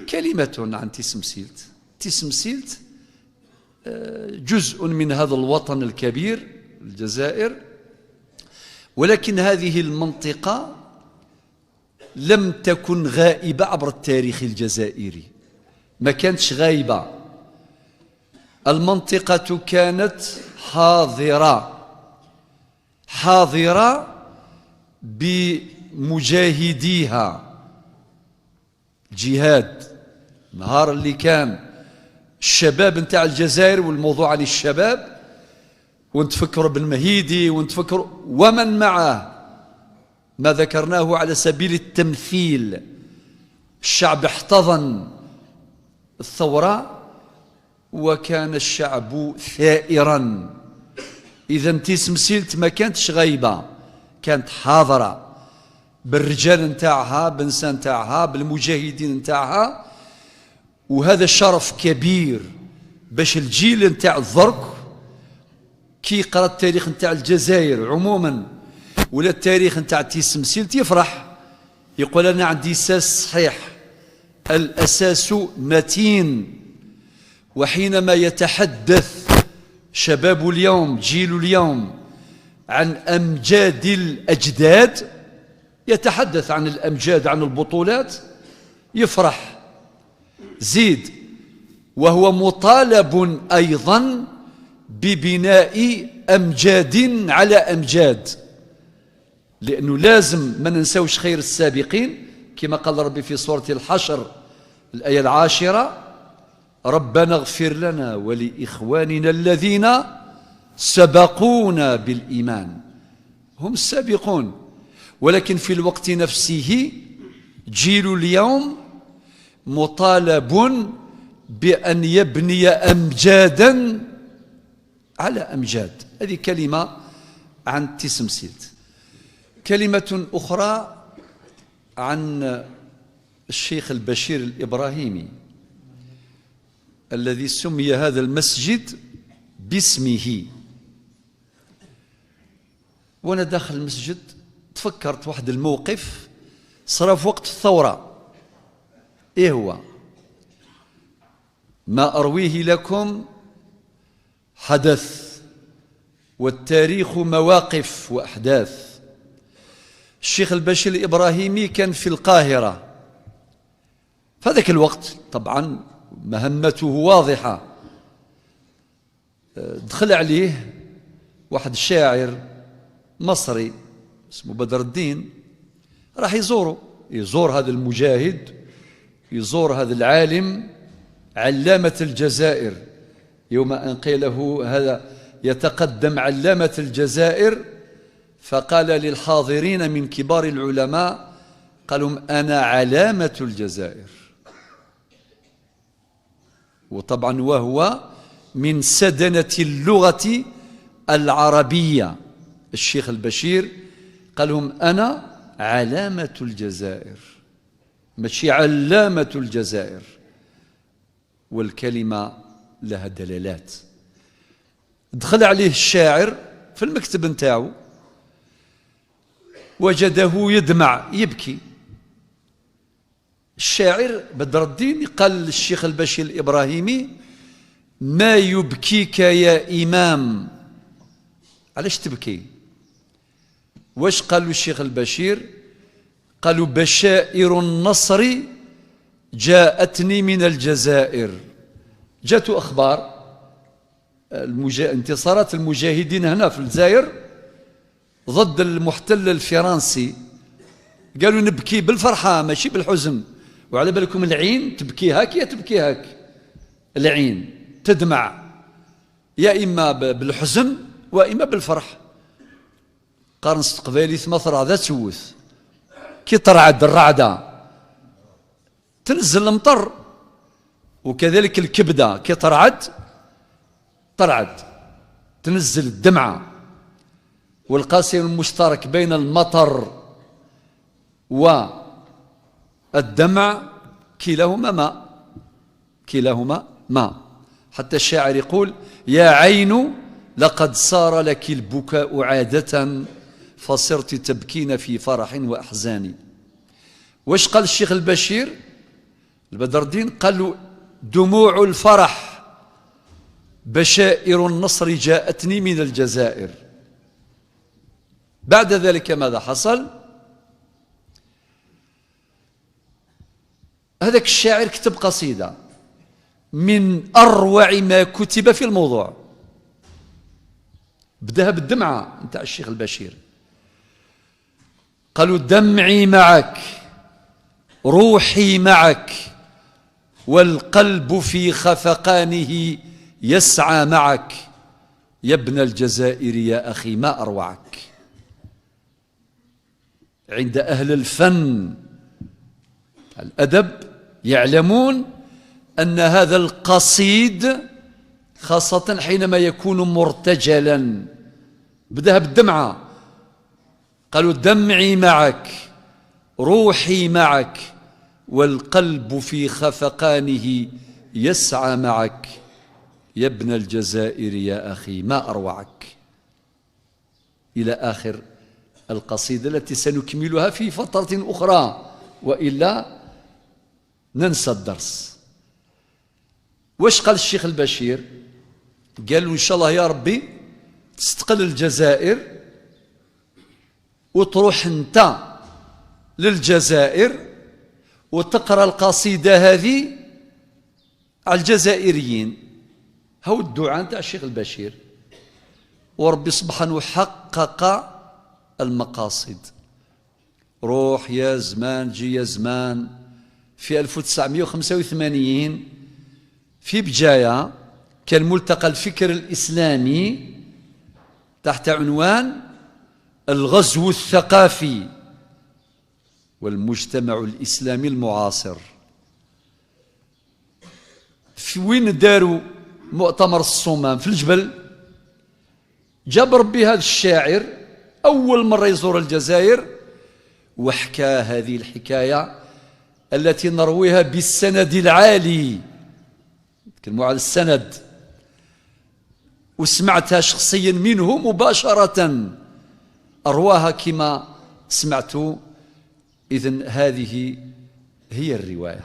كلمة عن تيسمسيلت. تيسمسيلت جزء من هذا الوطن الكبير الجزائر، ولكن هذه المنطقة لم تكن غائبة عبر التاريخ الجزائري، ما كانتش غايبة، المنطقة كانت حاضرة، حاضرة بمجاهديها. جهاد نهار اللي كان الشباب نتاع الجزائر، والموضوع عن الشباب، ونتفكروا بالمهيدي ونتفكروا ومن معه، ما ذكرناه على سبيل التمثيل. الشعب احتضن الثورة وكان الشعب ثائرا. إذا تيسمسيلت ما كانتش غايبة، كانت حاضرة بالرجال نتاعها، بالنساء نتاعها، بالمجاهدين نتاعها. وهذا شرف كبير باش الجيل نتاع الذرك كي يقرا التاريخ نتاع الجزائر عموما ولا التاريخ نتاع تيسمسيلت يفرح، يقول أنا عندي أساس صحيح، الأساس متين. وحينما يتحدث شباب اليوم، جيل اليوم، عن أمجاد الأجداد، يتحدث عن الأمجاد، عن البطولات، يفرح. زيد، وهو مطالب أيضا ببناء أمجاد على أمجاد، لأنه لازم ما ننساوش خير السابقين، كما قال ربي في سورة الحشر الآية 10: ربنا اغفر لنا ولإخواننا الذين سبقونا بالإيمان. هم السابقون، ولكن في الوقت نفسه جيل اليوم مطالب بأن يبني أمجادا على أمجاد. هذه كلمة عن تيسمسيلت. كلمة أخرى عن الشيخ البشير الإبراهيمي الذي سمي هذا المسجد باسمه. وأنا داخل المسجد تفكرت واحد الموقف صار في وقت الثورة. إيه هو؟ ما أرويه لكم حدث، والتاريخ مواقف وأحداث. الشيخ البشير الإبراهيمي كان في القاهرة في هذاك الوقت، طبعا مهمته واضحة. دخل عليه واحد الشاعر مصري اسمه بدر الدين، راح يزوره، يزور هذا المجاهد، يزور هذا العالم علامة الجزائر. يوم أن قيل له هذا يتقدم علامة الجزائر، فقال للحاضرين من كبار العلماء، قالوا أنا علامة الجزائر. وطبعا وهو من سدنة اللغة العربية. الشيخ البشير قال لهم أنا علامة الجزائر، ماشي علامة الجزائر. والكلمة لها دلالات. دخل عليه الشاعر في المكتب نتاعو، وجده يدمع يبكي. الشاعر بدر الدين قال للشيخ البشير الإبراهيمي: ما يبكيك يا إمام؟ علاش تبكي؟ واش قالوا الشيخ البشير؟ قالوا بشائر النصر جاءتني من الجزائر. جاءت أخبار انتصارات المجاهدين هنا في الجزائر ضد المحتل الفرنسي. قالوا نبكي بالفرحة ماشي بالحزن. وعلى بالكم العين تبكي هاك يا تبكي هاك، العين تدمع يا إما بالحزن وإما بالفرح. قارن قبايلي ثم ذا تسوث كي ترعد الرعدة تنزل المطر، وكذلك الكبدة كي ترعد ترعد تنزل الدمعة. والقاسم المشترك بين المطر والدمع كلاهما ماء، كلاهما ماء. حتى الشاعر يقول: يا عين لقد صار لك البكاء عادة فصرت تبكين في فرح وأحزان. واش قال الشيخ البشير؟ البدر الدين قال له دموع الفرح بشائر النصر جاءتني من الجزائر. بعد ذلك ماذا حصل؟ هذاك الشاعر كتب قصيدة من أروع ما كتب في الموضوع، بداها بالدمعة نتاع الشيخ البشير. قالوا دمعي معك روحي معك والقلب في خفقانه يسعى معك، يا ابن الجزائر يا أخي ما أروعك. عند أهل الفن الأدب يعلمون أن هذا القصيد خاصة حينما يكون مرتجلا، بدأها بالدمعة، قالوا دمعي معك روحي معك والقلب في خفقانه يسعى معك، يا ابن الجزائر يا أخي ما أروعك، إلى آخر القصيدة التي سنكملها في فترة أخرى وإلا ننسى الدرس. واش قال الشيخ البشير؟ قال له إن شاء الله يا ربي تستقل الجزائر وتروح أنت للجزائر وتقرأ القصيدة هذه على الجزائريين. هو الدعاء نتاع الشيخ البشير، وربي سبحانه حقق المقاصد. روح يا زمان جي يا زمان، في 1985 في بجاية كان ملتقى الفكر الإسلامي تحت عنوان الغزو الثقافي والمجتمع الإسلامي المعاصر. في وين داروا مؤتمر الصومام؟ في الجبل. جاب ربي هذا الشاعر أول مرة يزور الجزائر وحكى هذه الحكاية التي نرويها بالسند العالي، نتكلموا على السند، وسمعتها شخصيا منه مباشرة، أرواها كما سمعت. إذن هذه هي الرواية.